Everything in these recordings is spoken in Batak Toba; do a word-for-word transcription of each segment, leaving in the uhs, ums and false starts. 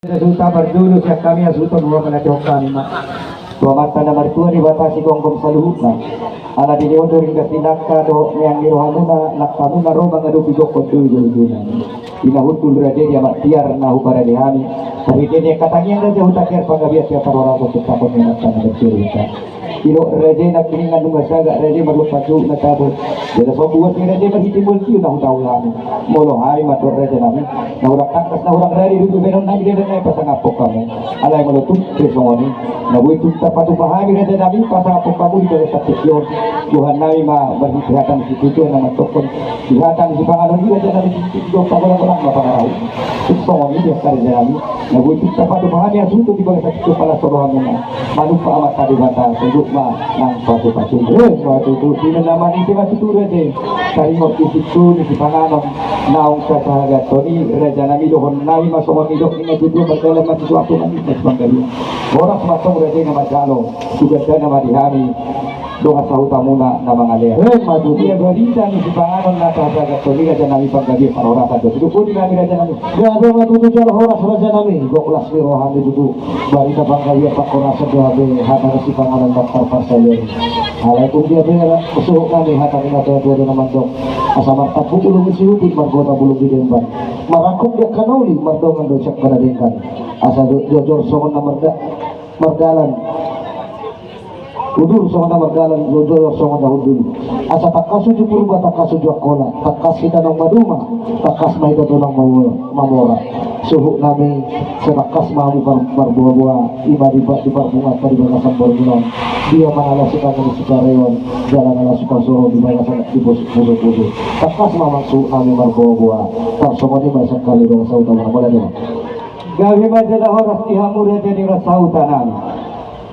Suta parjolo sian hami hasuhuton, hupamatehon hami ma tu Amanta na martua Debata sigomgom saluhutna. Ala dilehon do ringgas ni langka dohot meang ni rohamuna, langkamuna ro mangadopi gokhon tu jolojolo nami. Di na hundul raja i di amak tiar na huparade hami. Tapi dia dia katangiang raja huta tiar panggabean tiar parhorasan tu takon ni Amanta na martua Debata. Didok raja i nangkiningan nunga sagat raja i marlompan suhut na tabo. Jala so buat ni raja i marhite bolon tio na hutaulami. Molo hami mandok raja nami, na hurang tangkas na hurang rade do tu baenon nami, di dalan nami pasangaphon hamu. Alai molo tung pe songon i, na boi tung tarpatupa hami raja nami pasangaphon hamu di bagasan tingki on. Tuhan nami ma marhite hata ni situatua na mandokkon, di hata ni sipanganon i raja nami, di dompak golang-golang ma pangarahutna. Tung songon i di angka raja nami, na boi tung tarpatupa hami hasuhuton di bagasan tingki on, pala so rohamuna manumpak Amanta Debata, sidok ma nang pasupasu. Eh, ma tutu, sian na manise ma tutu raja i. Taringot di situtu ni sipanganon naung tasahathon i raja nami, dohonon nami ma songon nidok ni na tutu, mardalan ma tutu, ampun nami na sipanggabean. Horas ma antong raja i na manjalo, tu gandana ma di hami dongan sahutamuna na mangalean. Eh, ma tutu. Ia barita ni sipanganon na tasahathon i raja nami panggabean parhorasan do. Sidok boti nami raja nami. Gabe ma tutu jala horas raja nami, gok las ni roha nami tutu. Barita panggabean parhorasan do hape hata ni sipanganon na tarparsadiaan. Alai tung dia pe suhut nami hata ni na tuatua do na mandok. Asa martampuk bulung ni Sihutang, margota bulung ni Demban. Marangkup di angka na uli, mardongan do sian angka na denggan. Asa do jojor songon na marda-, mardalan. Udur songon na mardalan, jojor songon na hundul. Asa tangkas uju Purba, tangkas uju Angkola, tangkas hita naung maduma, tangkas ma hita tu naung mamo-, mamora. Suhut nami, sai tangkas ma hamu par-, marboaboa, i ma di pa-, di parpunguanta di bagasan borngin on. Dia ma na laos sitangan ni sikareon, jala na laos sipasoro di bagasan di pos-, poso-poso. Tangkas ma amang suhut nami marboaboa, tarsongon i ma sian hami dongan sahutamuna, mauliate ma. Gabe ma jala horas di hamu raja ni dongan sahuta nami.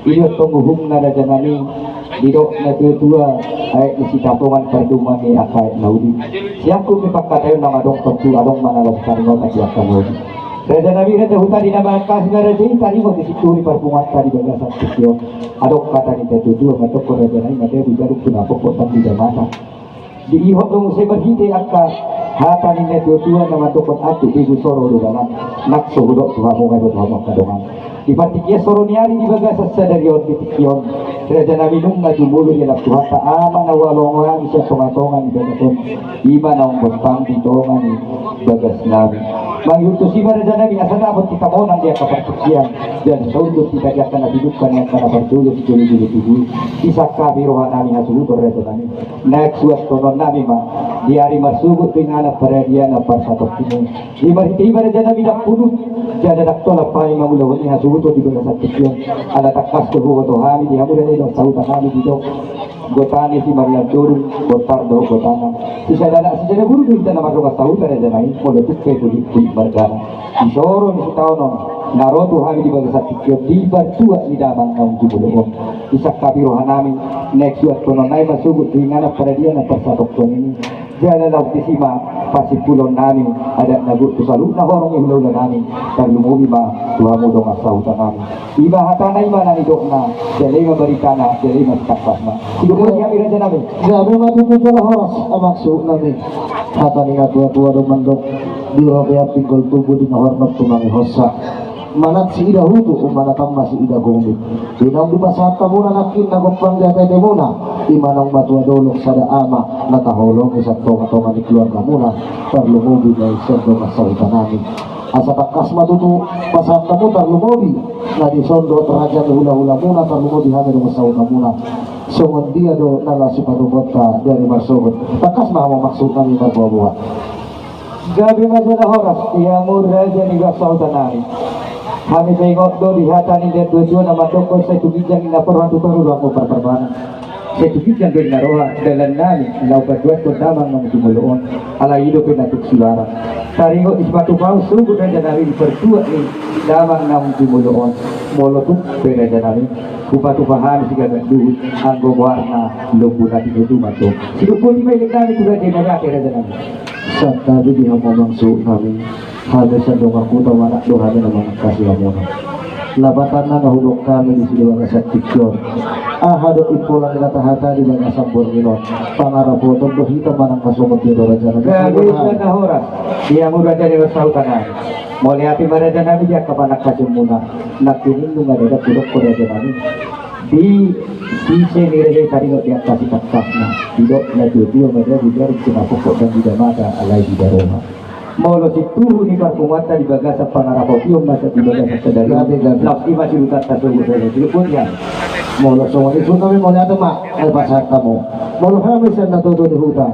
Didok tong uhumna raja nami, didok na tuatua, aek ni Sitapongan pardomuan ni angka aek na uli. Sian hami pangkataion na adong tontu, adong ma na laos taringot di angka na uli. Raja nami raja huta di na bagas na raja i, taringot di situtu di parpunguanta di bagasan tingki on. Adong hata ni na tuatua mandokkon raja nami, mate di gadung tu na pokok tang di damata. Diihot do muse marhite angka hata ni na tuatua na mandokkon, atik begu soro do dalan, nang so hudok tu hamu, nunga diboto hamu angka dongan. Di partingkian soro ni ari di bagasan sadari on di tingki on, raja nami nunga jumolo dialap Tuhanta ama na huhalongoi hami sian tongatonga ni bagas on, i ma naung bontang di tonga ni bagas nami. Mangihut tusi ma raja nami asa dapot hita monang di angka partingkian, jala saundut hita di angka na pinungka ni angka na parjolo di jolojolo tubu i. Disangkapi roha nami hasuhuton raja nami. Naeng suantonon nami ma di ari marsogot tu inganan paradianan parsatongkinan. Di marhite i ma raja nami ndang pudun jala ndang tolap hami mangulahon i hasuhuton di bagasan tingki on. Ala tangkas do huboto hami di hamu raja i dongan sahuta nami didok, gotana i si Marlandodung, bontar dohot gotana, sisada anak sisada boru do hita na mardongan sahuta raja nami, molo tung pe pulik-pulik margana. Di soro ni sitaonon na ro tu hami di bagasan tingki on, di partuat ni damang naung jumolo on. Disangkapi roha nami, naeng suantonon nami ma sogot tu inganan paradianan parsatongkinan i. Jala laos disi ma pasimpulon nami, adat na gok tu saluhutna horong ni hulahula nami, tarlumobi ma tu hamu dongan sahuta nami. I ma hatana, i ma na nidokna, jala i ma baritana, jala i ma sitangkasna. Sidok boti hami raja nami. Gabe ma tutu jala horas amang suhut nami. Hata ni na tuatua do mandok, di robean pinggol tubu, di na hornop tumangi hosa. Manat siida hutu, manat ma siida gombit. Di naung dipasahat hamuna nangkin na gompang di hatahatamuna, i ma naung matua dolok sada ama na taholongi sian tongatonga ni keluargamuna, tarlumobi ma i sian dongan sahuta nami. Asa tangkas ma tutu pasahat hamu, tarlumobi na dison dohot raja ni hulahulamuna, tarlumobi hami dongan sahutamuna. Songon dia do na laos sipatupaonta di ari marsogot. Tangkas ma hamu amang suhut nami marboaboa. Gabe ma jala horas di hamu raja ni dongan sahuta nami. Hami sai ingot do di hata ni na tuatua na mandokkon, sai tu ginjang ni na porlu, tu toru do anggo parparbana. Sai tu ginjang do na roha dalan nami na hupajuathon damang naung jumolo on. Alai i dope na tuk sulara. Taringot di sipatupaon sogot raja nami di partuat ni damang naung jumolo on. Molo tung pe raja nami hupatupa hami siganup duhut, anggo muarna lombu na tinutuman do. Sidok boti ma i raja nami tu raja i, mauliate raja nami. Santabi di hamu amang suhut nami. Hami sian dongan huta, manat do hami na manangkasi hamuna. Lapatanna na hudok hami disi di bagasan tingki on, aha do impola ni na tahata di bagasan borngin on, pangarapoton do hita manang na songon dia do raja nami. Gabe ma jala horas di hamu raja ni dongan sahuta nami. Mauliate ma raja nami di angka panangkasionmuna. Nangkin nunga didok hudok raja nami. Di sise ni raja i taringot di angka sitangkasna. Didok na tio-tio ma raja di daring sinapokok dan di damata alai di daroha. Molo situhu ni parpunguanta di bagasan pangarapotion ma di bagasan sadari. Gabe, gabe. Laos i ma sirutanta sogot raja. Molo songon i suhut nami mauliate ma. Ai pasahat hamu. Molo hami sian na toto di huta.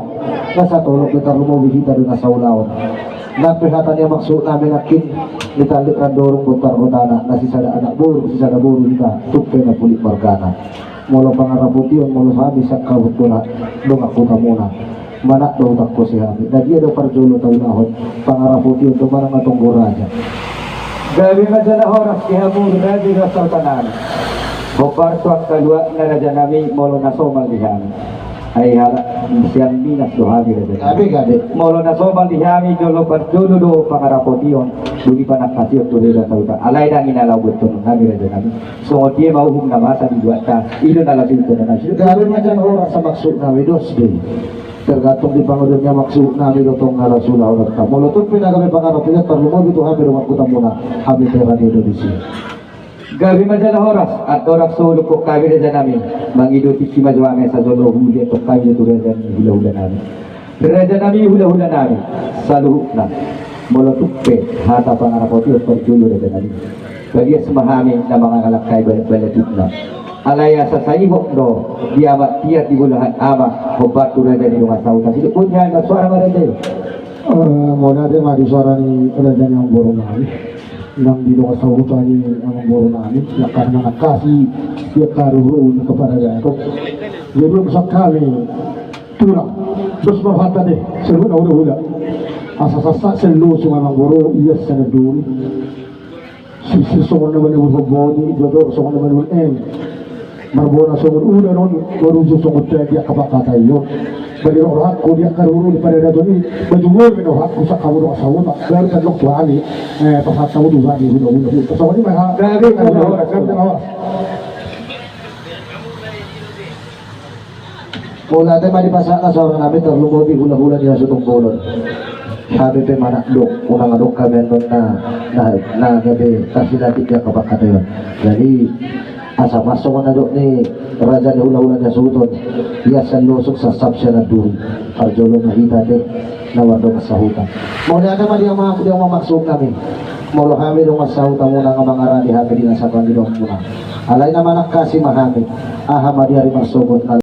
Na satolop be tarlumobi hita do na saulaon. Nang pe hata ni amak suhut nami nangkin, ni tallik randorung bontar hotana, na sisada anak boru, sisada boru hita, tung pe na pulik margana. Molo pangarapotion, molo hami sian hahut dongan, dongan hutamuna. Manat do hutangkosi hami. Na dia do parjolo taulahon, pangarapotion do manang na tonggo raja. Gabe ma jala horas di hamu raja di sahuta nami. Hombar tu angka luatna raja nami molo na somal di hami. Ai halak sian Minas do hami raja nami. Gabe, gabe. Molo na somal di hami jolo parjolo do pangarapotion, dung i panangkasion tu raja sahuta. Alai ndang i na laho buat tonun hami raja nami. Songon dia ma uhum na masa di luatta, i do na laho sihut tonun hami. Gabe ma jala horas amak suhut nami dos do i. Tergantung di pangidoan ni amak suhut nami do tong na laho ulaonta. Molo tung pe na gabe pangarapotion tarlumobi tu hami dongan hutamuna, hami pe rade do disi. Gabe ma jala horas, andorang so huluhon hami raja nami, mangido tingki ma jo hami asa jolo huliathon hami tu raja ni hulahula nami. Raja nami hulahula nami, saluhutna. Molo tung pe hata pangarapotion parjolo raja nami. Palias ma hami na mangalangkai balat-balat itna. Alai asa saihot do di amak tiar di bolahan amak, hombar tu raja ni dongan sahuta. Sidok pun hami marsuara ma raja i. Eh, mauliate ma di suara ni raja ni amangboru nami. Nang di dongan sahuta ni amangboru nami, di angka na manangkasi, di angka ruhut ni kepada Datuk. Jadi, pesan hami, tulang, dos ma hata deh, saluhut na hulahula. Asa sahat sian losung amangboru, ia sian na duri. Sisir songon na manibur homboni, dodor songon na manibur eme. Marbona songon udan on, marujung songon tahi di angka pangkataion. Bagi rohakku di angka ruru di paradaton i, baju wol mena rohakku sian hamu dongan sahuta, baru tandok tu hami, eh, pasahat hamu tu hami, hulahula, hulahula. Songon i ma ha. Gabe, gabe, gabe, gabe. Mauliate ma di pasahat na saur nami tarlumobi hulahula ni hasuhuton bolon. Hami pe manat do, unang adong hami annon na, na, na gabe tarsilatik di angka pangkataion. Jadi, asa ma songon na didok ni raja ni hulahula ni hasuhuton, ia sian losung sasap sian na duri, parjolo ma hita te na mardongan sahuta. Mauliate ma di amak, di amak suhut nami. Molo hami dongan sahutamuna nga mangarade hami di na sapangidoanmuna. Alai na manangkasi ma hami. Aha ma di ari marsogot na